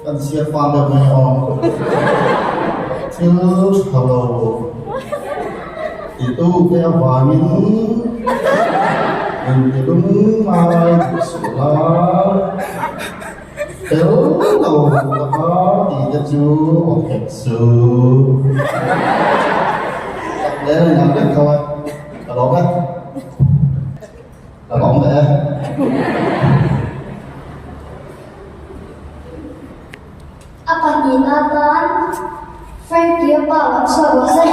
Kan chhiar fal deuh mai aw. Thil tha lo titu te avangin intilum ngai duh suh la. Fel lo laka tih te chu aw khet suh. Tak leh a inang vek tho e. Ka lawm e. Ka lawm leh e. A pahnihna atan Frankie-a pa lo chhuak lo se.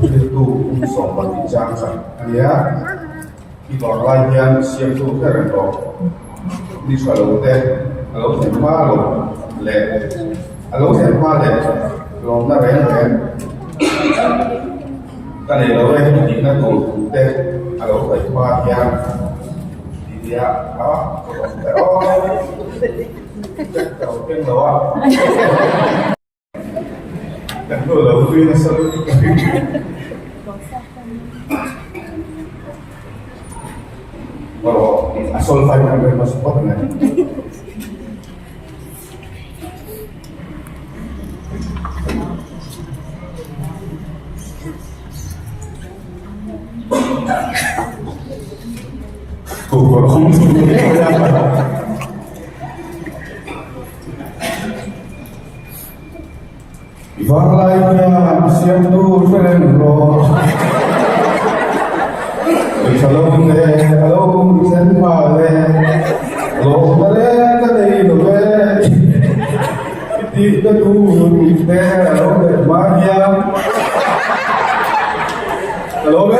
Riltu kum 12 chang chang a nia. I vang lai hian siamtu hre reng rawh. Ni tha lo te a lo thlen hma lo leh a lo thlen hma leh lawmna reng reng ka nei lo e tihna tur thu te a lo sawi hma hian ti nia a ka awm ta aw ka lo keng lo a. Kan hnu lo tui nasa lutuk a ni. Aw a solfa in kan rem hmasa phawt mai. I vanglai hian siamtu hre reng rawh. I tha lo le, a lo thlen hma le, lawmna reng ka nei lo ve. I tih ka tur tih te a lo leh hma hian ka lawm e.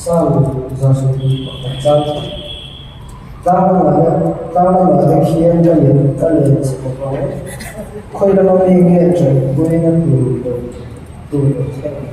Sang 71 chang Tlang lamah te khian ka let ka let chho ang. Khawi lama mi nge tanpuina tur lo tur lo thleng ang?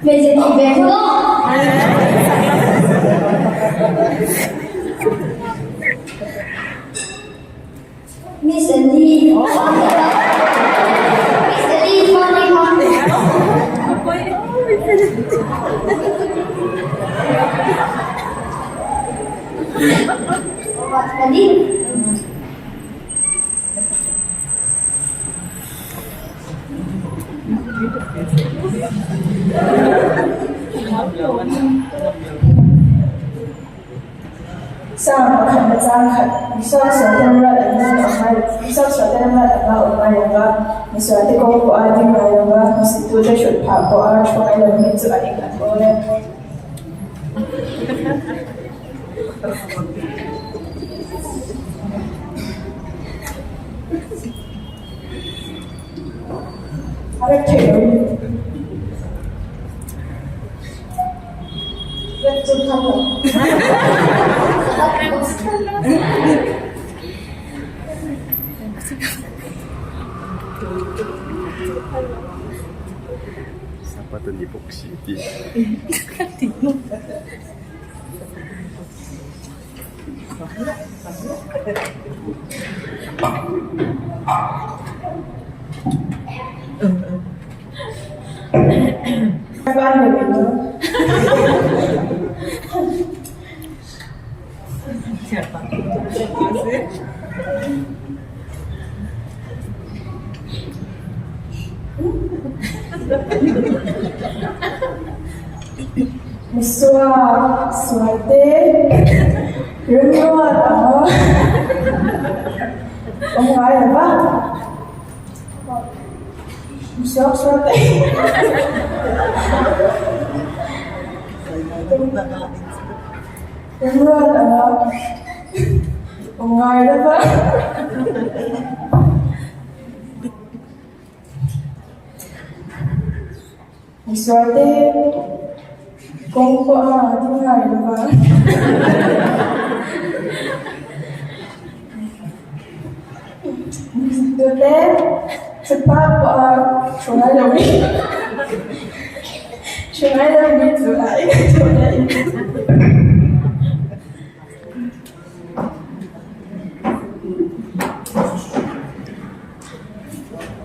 Hmeichhe tih ve hun aw. Miss Andy Miss Andy chuan ni kha. Andy. Psalm pakhatna chang khat, Isua sualten ral an ngai awm ngai, Isua sualten ral an ngai awm ngai lo va. Misual te kawng pawh a ding ngai lo va, hmusittute hrut phah pawh a thu ngai lo mi chu a eng a thawl e. A rek theih lo mi. Rek chu phal lo. Sapat a ni bawk si tih. Misuak sualte rimruat anga awm ngai lo va. Misuak sualte rimruat anga awm ngai lo va. Misualte kawng pawh a ding ngai lo va. Tute thupa pawh a thu ngai lo mi thu ngai lo mi chu a eng a thaw daih.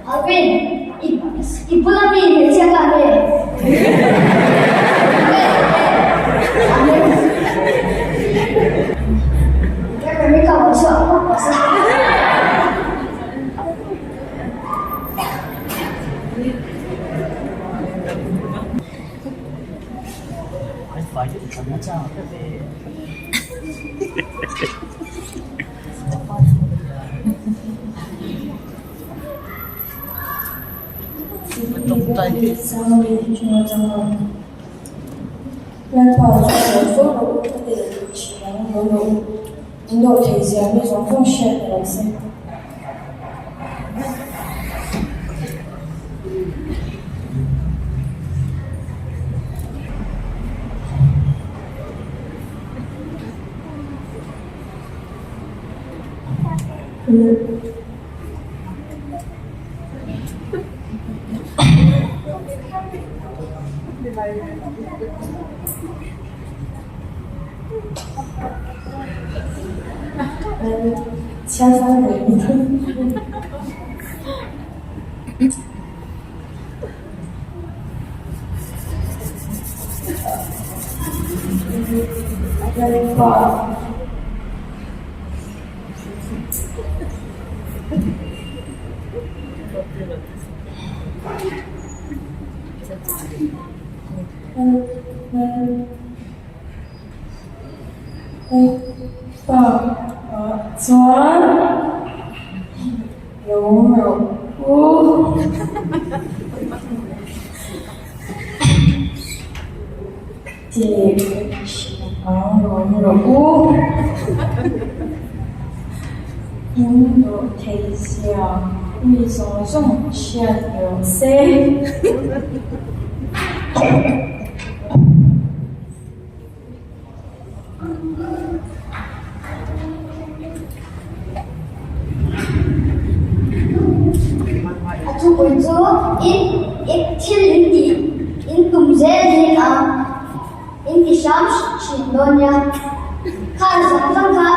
Alvin, i i bula mi hmeichhia kha nge? Lalpa chu sawi fo rawh u, ka ti leh tih thin ang, lo rawh u, in dawh thei zia mi zawng zawng hriat ni rawh se. Chuan lo rawh u. Tih ang lawm rawh u. In dawh thei zia mi zawng zawng hriat rawh se. A thupui chu in in thil in tih in tum zel hi a in ti hram thin dawn nia. Khan zawng zawng kha.